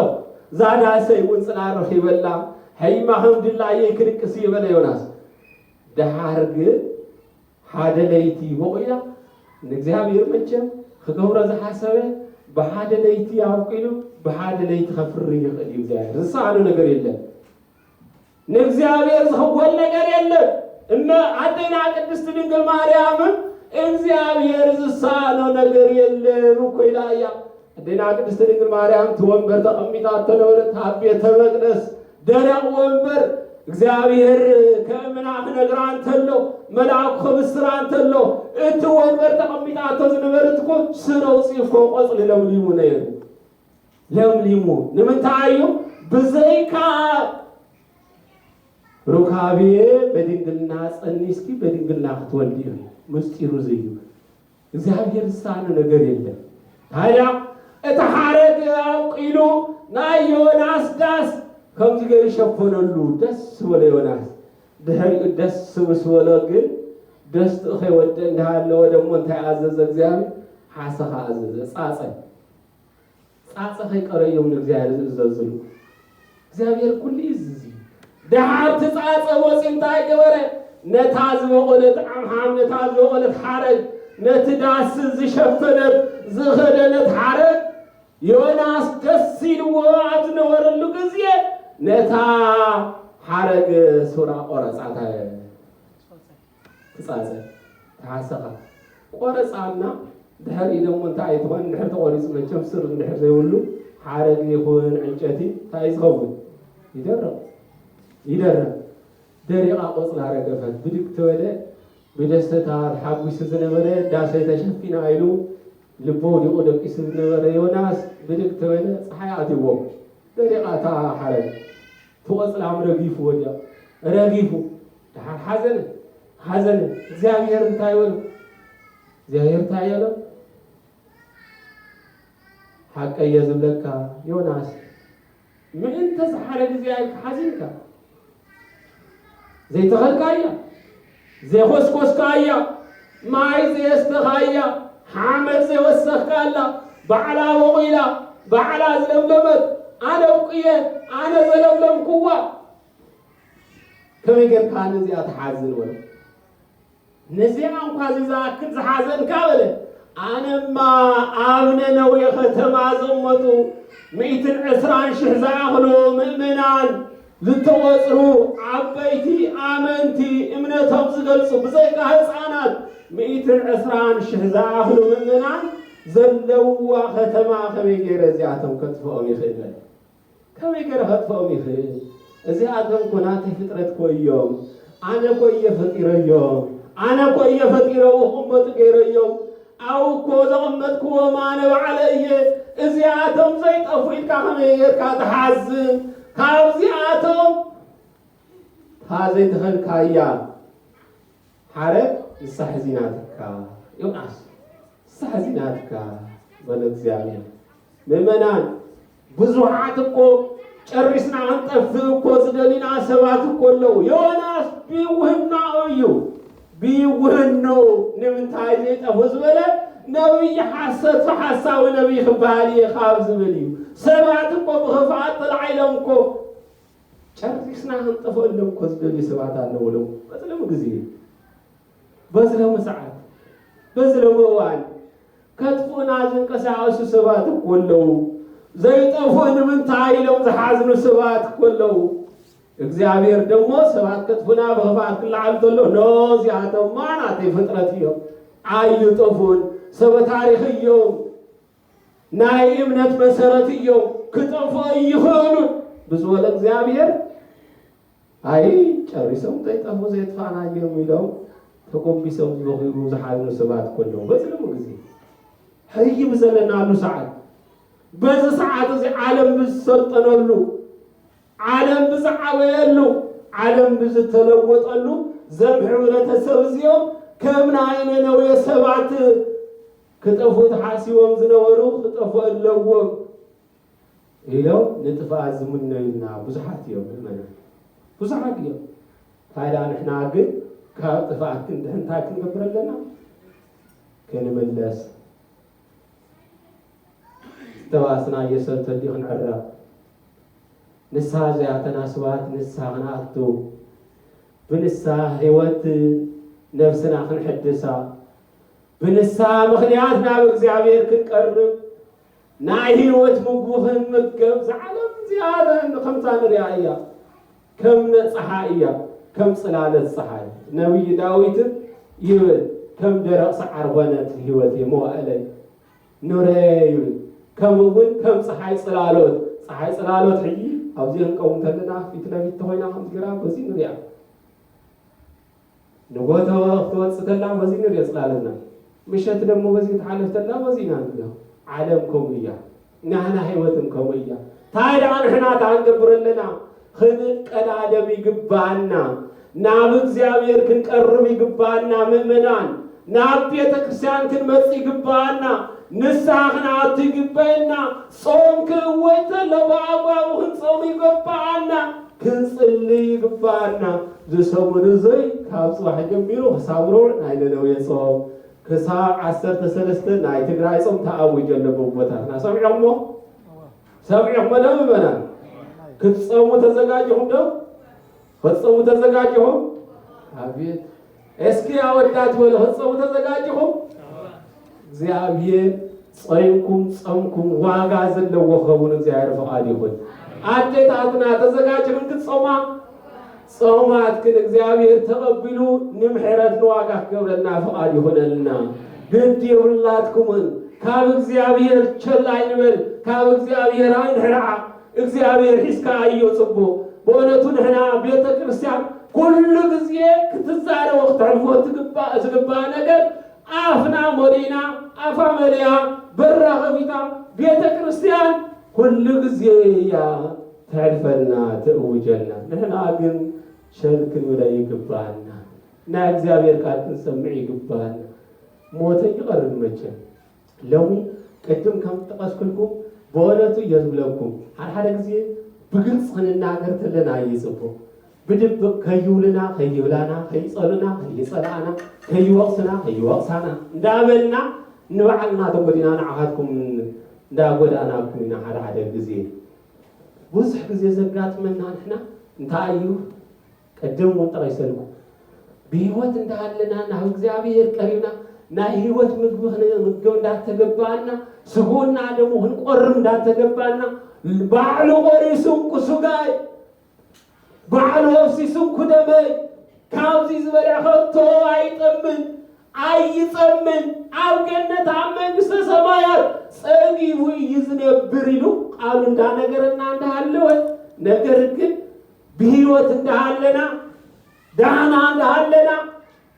እዛ ዳሰይ እውን ጽላል ረኺበላ። ሀይማ ከም ድላየይ ክድቅስ ይበለ ዮናስ። ደሓር ግን ሓደ ለይቲ በቂላ፣ ንእግዚኣብሔር መቸም ክገብሮ ዝሓሰበ ብሓደ ለይቲ ኣብቂሉ ብሓደ ለይቲ ከፍሪ ይኽእል እዩ እግዚኣብሔር። ዝሰኣኖ ነገር የለን። ንእግዚኣብሔር ዝኸውን ነገር የለን። እመ ኣዴና ቅድስት ድንግል ማርያምም እግዚኣብሔር ዝሰኣኖ ነገር የለን እኮ ኢላ እያ። ኣዴና ቅድስት ድንግል ማርያም እቲ ወንበር ተቐሚጣቶ ነበረት ኣብ ቤተ መቅደስ፣ ደረቕ ወንበር። እግዚኣብሔር ከእምና ክነግራ እንተሎ፣ መልኣኩ ክብስራ እንተሎ፣ እቲ ወንበር ተቐሚጣቶ ዝነበረት እኮ ስር ኣውፂኡ እኮ ቆፅሊ ለምሊሙ ነይሩ። ለምሊሙ። ንምንታይ እዩ? ብዘይካ ሩካቤ በድንግልና ጸኒስኪ በድንግልና ክትወልዲ እዩ። ምስጢሩ እዚ እዩ። እግዚኣብሔር ዝሳነ ነገር የለን። ታዲያ እቲ ሓረግ ኣብቂሉ ናይ ዮናስ ዳስ ከምዚ ገይሩ ሸፈነሉ። ደስ በሎ ዮናስ። ድሕሪኡ ደስ ምስ በሎ ግን ደስትኡ ከይወድእ እንዳሃለወ ደሞ እንታይ ኣዘዘ እግዚኣብሔር? ሓሰኻ ኣዘዘ። ጻጸ። ጻጸ ከይቀረዮም ንእግዚኣብሔር ዝእዘዝሉ። እግዚኣብሔር ኩሉ ይእዝዝ እዩ። ደሓር እቲ ጻጸ ወፂኡ እንታይ ገበረ? ነታ ዝበቖለት ዓምሓም፣ ነታ ዝበቖለት ሓረግ፣ ነቲ ዳስ ዝሸፈነት ዝኸደነት ሓረግ ዮናስ ደስ ኢልዎ ኣብ ዝነበረሉ ግዜ ነታ ሓረግ ሱራ ቆረጻታ። ትጻጸ፣ ተሓሰኻ። ቆረጻና ድሕር ኢሎም እንታይ ኣይትኾን፣ ድሕር ተቆሪጹ መቸም ስር እንድሕር ዘይብሉ ሓረግ ይኹን ዕንጨቲ እንታይ እዩ ዝኸውን? ይደርቕ፣ ይደርቕ። ደሪቓ ቆጽላ ረገፈት። ብድግ ተበለ፣ ብደስታ ተሓጒሱ ዝነበረ ዳሰይ ተሸፊና ኢሉ ልቡ ወዲቑ ደቂሱ ዝነበረ ዮናስ ብድግ ተበለ፣ ጸሓይ ኣትይዎ። ደሪቓ እታ ሓረግ። እቲ ቆጽላም ረጊፉ ወዲቑ። ረጊፉ። ደሓር ሓዘነ፣ ሓዘነ። እግዚኣብሔር እንታይ በሎ? እግዚኣብሔር እንታይ በሎ? ሓቀየ ዝብለካ ዮናስ፣ ምእንተ ዝሓረግ እግዚኣብሔር ሓዚንካ። ዘይተኸልካያ፣ ዘይኾስኮስካያ፣ ማይ ዘየስተኻያ፣ ሓመድ ዘይወሰኽካላ፣ ባዕላ በቑላ፣ ባዕላ ዝለምለመት፣ ኣነ ኣብቁየ፣ ኣነ ዘለምለምኩዋ። ከመይ ጌርካ ነዚኣ ትሓዝን? በለ። ነዚኣ እንኳ እዚ ዝኣክል ዝሓዘንካ፣ በለ፣ ኣነማ ኣብ ነነዌ ከተማ ዘመቱ ሚእትን ዕስራን ሽሕ ዝኣኽሉ ምእመናን ዝተቖጽሩ ዓበይቲ ኣመንቲ እምነቶም ዝገልጹ ብዘይካ ህፃናት ሚእትን ዕስራን ሽሕ ዝኣኽሉ ምእመናን ዘለውዋ ከተማ ከመይ ገይረ እዚኣቶም ከጥፍኦም ይኽእል? በለ። ከመይ ገይረ ከጥፍኦም ይኽእል? እዚኣቶም እኮ ናተይ ፍጥረት እኮ እዮም። ኣነ እኮ እየ ፈጢረዮም። ኣነ እኮ እየ ፈጢረው ክቕመጡ ገይረዮም። ኣብኡ እኮ ዘቐመጥክዎም ኣነ ባዕለ እየ። እዚኣቶም ዘይጠፉ ኢልካ ከመይ ጌርካ ትሓዝን? ካብዚኣቶም እታ ዘይተኸልካያ ሓረግ ንሳ ሕዚናትካ። ዮናስ፣ ንሳ ሕዚናትካ በለ እግዚኣብሔር። ምእመናን፣ ብዙሓት እኮ ጨሪስና ክንጠፍእ እኮ ዝደልዩና ሰባት እኮ ኣለዉ። ዮናስ ብውህናኡ እዩ። ብውህንኡ ንምንታይ ዘይጠፉ ዝበለ ነቢይ ሓሰት፣ ሓሳዊ ነቢይ ክበሃል እየ ካብ ዝብል እዩ። ሰባት እኮ ብኽፍኣት ጥራሕ ኢሎም እኮ ጨሪስና ክንጠፍእ እሎም እኮ ዝደልዩ ሰባት ኣለዉ። ሎም በዚ ሎም ግዜ፣ በዚ ሎም ሰዓት፣ በዚ ሎም እዋን ከጥፍኡና ዝንቀሳቐሱ ሰባት እኮ ኣለዉ። ዘይጠፍኡ ንምንታይ ኢሎም ዝሓዝኑ ሰባት እኮ ኣለዉ። እግዚኣብሔር ደሞ ሰባት ከጥፍኡና ብኽፍኣት ክለዓሉ ከሎ፣ ኖ፣ እዚኣቶማ ናተይ ፍጥረት እዮም፣ ኣይጠፍኡን፣ ሰበ ታሪኽ እዮም፣ ናይ እምነት መሰረት እዮም፣ ክጠፍኡ ይኽእሉን ብዝበለ እግዚኣብሔር፣ ኣይ፣ ጨሪሶም ዘይጠፍኡ ዘየጥፋእናዮም ኢሎም ተጎንቢሶም ዝበኽዩ ዝሓዝኑ ሰባት እኮ ኣለዉ። በዚ ሎም ግዜ፣ ሕይ ብዘለናሉ ሰዓት፣ በዚ ሰዓት እዚ ዓለም ብዝሰልጠነሉ፣ ዓለም ብዝዓበየሉ፣ ዓለም ብዝተለወጠሉ፣ ዘም ሕብረተሰብ እዚኦም ከም ናይ ነነዌ ሰባት ክጠፍኡ ተሓሲቦም ዝነበሩ ክጠፍኡ ኣለዎም ኢሎም ንጥፍኣት ዝምነዩልና ብዙሓት እዮም። ምእመናን፣ ብዙሓት እዮም። ታዲያ ንሕና ግን ካብ ጥፍኣት ክንድሕን እንታይ ክንገብር ኣለና? ክንምለስ፣ ዝተባእስናዮ ሰብ ተዲኡ ክንዕረቕ፣ ንስሓ ዘይኣተና ሰባት ንስሓ ክንኣቱ፣ ብንስሓ ህይወት ነብስና ክንሕድሳ፣ ብንስሓ ምኽንያት ናብ እግዚኣብሔር ክንቀርብ፣ ናይ ህይወት ምግቢ ክንምገብ፣ እዛ ዓለም እዚኣ ከምታ ንሪኣ እያ። ከም ነፀሓ እያ፣ ከም ጽላለት ፀሓይ። ነቢይ ዳዊት ይብል፣ ከም ደረቕ ሰዓር ኾነት ህይወት መዋእለይ። ኑረይ ይብል። ከምኡ እውን ከም ፀሓይ ጽላሎት፣ ፀሓይ ጽላሎት ሕጂ ኣብዚ ክንቀውም ከለና ፊት ለፊት ተኾይና ከምዚ ገይራ በዚ ንሪኣ። ንጎቶ ክትወፅእ ከላ በዚ ንሪኦ ጽላለትና። ምሸት ደሞ በዚ ክትሓልፍ ከላ በዚ ኢና ንሪኦ። ዓለም ከምኡ እያ። ናህና ህይወትን ከምኡ እያ። እንታይ ደኣ ንሕና እንታይ ክንገብር ኣለና? ክንቀዳደም ይግባኣና። ናብ እግዚኣብሔር ክንቀርብ ይግባኣና። ምእመናን፣ ናብ ቤተ ክርስቲያን ክንመጽእ ይግባኣና። ንስሓ ክንኣቱ ይግበአና። ጾም ክእወጅ ተሎ ብኣግባቡ ክንጾም ይግባኣና። ክንጽሊ ይግባኣና። እዚ ሰሙን እዙይ ካብ ጽባሕ ጀሚሩ ክሳብ ሮቡዕ ናይ ነነዌ ጾም፣ ክሳብ ዓሰርተ ሰለስተ ናይ ትግራይ ጾም ተኣዊጀ ኣሎ ብቦታትና። ሰሚዕኹሞ? ሰሚዕኹሞ ዶ ምእመናን? ክትጾሙ ተዘጋጅኹም ዶ? ክትጾሙ ተዘጋጅኹም? ኣቤት። እስኪ ኣወዳት በሉ፣ ክትጾሙ ተዘጋጅኹም? እግዚኣብሔር ጾምኩም ጾምኩም ዋጋ ዘለዎ ክኸውን እግዚኣብሔር ፍቓድ ይኹን። ኣዴታትና ተዘጋጅኽን ክትጾማ? ጾማትክን እግዚኣብሔር ተቐቢሉ ንምሕረት ንዋጋ ክገብረልና ፍቓድ ይኹነልና። ግድ የብላትኩምን። ካብ እግዚኣብሔር ቸል ኣይንበል፣ ካብ እግዚኣብሔር ኣይንሕርዓ። እግዚኣብሔር ሒዝካ ኣዮ ጽቡቕ። ብእውነቱ ንሕና ቤተ ክርስቲያን ኩሉ ግዜ ክትዛረቦ ክተሕልፎ ትግባእ፣ ዝግባእ ነገር ኣፍና መሊእና፣ ኣፋ መሊኣ በራ ከፊታ ቤተ ክርስቲያን ኩሉ ግዜ እያ ተሕልፈልና፣ ትእውጀልና። ንሕና ግን ሸል ክንብል ይግባኣና። ናይ እግዚኣብሔር ቃል ክንሰምዕ ይግባኣና። ሞት ይቐርብ መቸም። ሎሚ ቅድም ከም ዝጠቐስኩልኩም ብእውነቱ እየ ዝብለኩም። ሓደ ሓደ ግዜ ብግልፂ ክንናገር ተለና እዩ ፅቡቕ። ብድብቕ ከይውልና፣ ከይብላና፣ ከይፀሉና፣ ከይፀልኣና፣ ከይወቕስና፣ ከይወቕሳና እንዳበልና ንባዕልና ተጎዲና ንዓኻትኩም እንዳጎዳእናኩም ኢና። ሓደ ሓደ ግዜ ብዙሕ ግዜ ዘጋጥመና ንሕና እንታይ እዩ? ቅድም እውን ጠቒሰልኩ፣ ብህይወት እንዳሃለና ናብ እግዚኣብሔር ቀሪብና ናይ ህይወት ምግቢ ክንምገብ እንዳተገባና፣ ስግኡና ደሙ ክንቆርብ እንዳተገባና፣ ባዕሉ ቆሪሱ እንኩ ስጋይ፣ ባዕሉ ኣፍሲሱ እንኩ ደመይ፣ ካብዚ ዝበልዐ ከቶ ኣይጠምን፣ ኣይጸምን፣ ኣብ ገነት ኣብ መንግስተ ሰማያት ጸጊቡ እዩ ዝነብር ኢሉ ቃሉ እንዳነገረና እንዳሃለወ፣ ነገር ግን ብህይወት እንዳሃለና፣ ዳና እንዳሃለና፣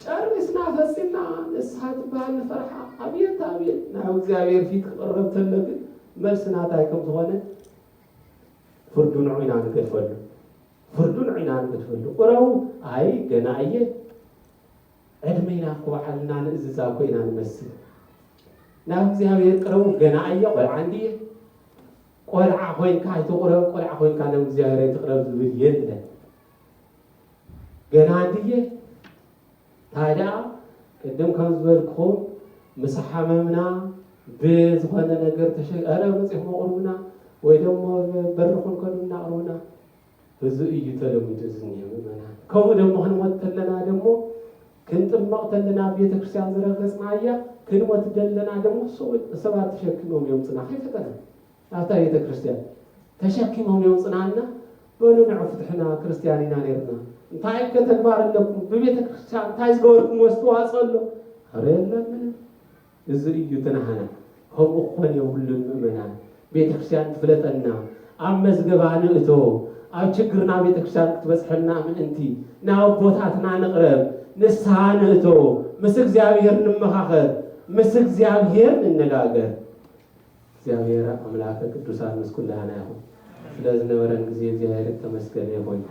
ጨሪስና ፈጺምና ንስሓ ትበሃል ንፈርሓ። ኣብየት ኣብየት ናብ እግዚኣብሔር ፊት ክቕረብ ተሎ ግን መልሲ ናታይ ከም ዝኾነ ፍርዱ ንዑ ኢና ንገድፈሉ። ፍርዱ ንዑ ኢና ንገድፈሉ። ቁረቡ፣ ኣይ ገና እየ፣ ዕድመ ኢና እኮ ባዕልና ንእዝዛ እኮ ኢና ንመስል። ናብ እግዚኣብሔር ቅረቡ፣ ገና እየ፣ ቆልዓ እንድየ። ቆልዓ ኮይንካ ኣይትቑረብ፣ ቆልዓ ኮይንካ ናብ እግዚኣብሔር ኣይትቕረብ ዝብል የለን። ገና እንድየ። ታዲያ ቅድም ከም ዝበልኩኹም ምስ ሓመምና ብዝኾነ ነገር ተሸ-፣ ኧረ መፂኹም ኣቕርቡና ወይ ደሞ በርኹም ከዱና ኣቕርቡና። እዚ እዩ ተለሚዱ ዝኒሀ ምእመናን። ከምኡ ደሞ ክንሞት ተለና ደሞ ክንጥመቕ ተለና ቤተ ክርስቲያን ዝረገጽናያ ክንሞት ደለና ደሞ ሰው-፣ ሰባት ተሸኪሞም እዮም ጽና ከይፈተና ናብታ ቤተ ክርስቲያን ተሸኪሞም እዮም ጽናና። በሉ ንዑ ፍትሕና ክርስቲያን ኢና ነርና። እንታይ ከ ተግባር ኣለኩም? ብቤተ ክርስቲያን እንታይ ዝገበርኩም ኣስተዋጽኦ ኣሎ? ኧረ የለን ምንም። እዚ እዩ ትናሃና። ከምኡ ክኾን የብሉን ምእመናን። ቤተ ክርስቲያን ትፍለጠና፣ ኣብ መዝገባ ንእቶ፣ ኣብ ችግርና ቤተ ክርስቲያን ክትበጽሐና ምእንቲ ናብ ኣቦታትና ንቕረብ፣ ንስሓ ንእቶ፣ ምስ እግዚኣብሔር ንመኻኸር፣ ምስ እግዚኣብሔር ንነጋገር። እግዚኣብሔር ኣምላከ ቅዱሳን ምስ ኩላህና ይኹን። ስለ ዝነበረን ግዜ እግዚኣብሔር የተመስገነ ይኹን።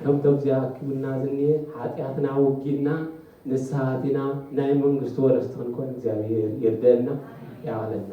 ከምቶም እዚኣ ኣኪቡና ዝኒኤ ሓጢኣትና ውጊና ንስሓ ኣቲና ናይ መንግስቱ ወረስቲ ክንኮን እግዚኣብሔር ይርደአና፣ ያዕለና።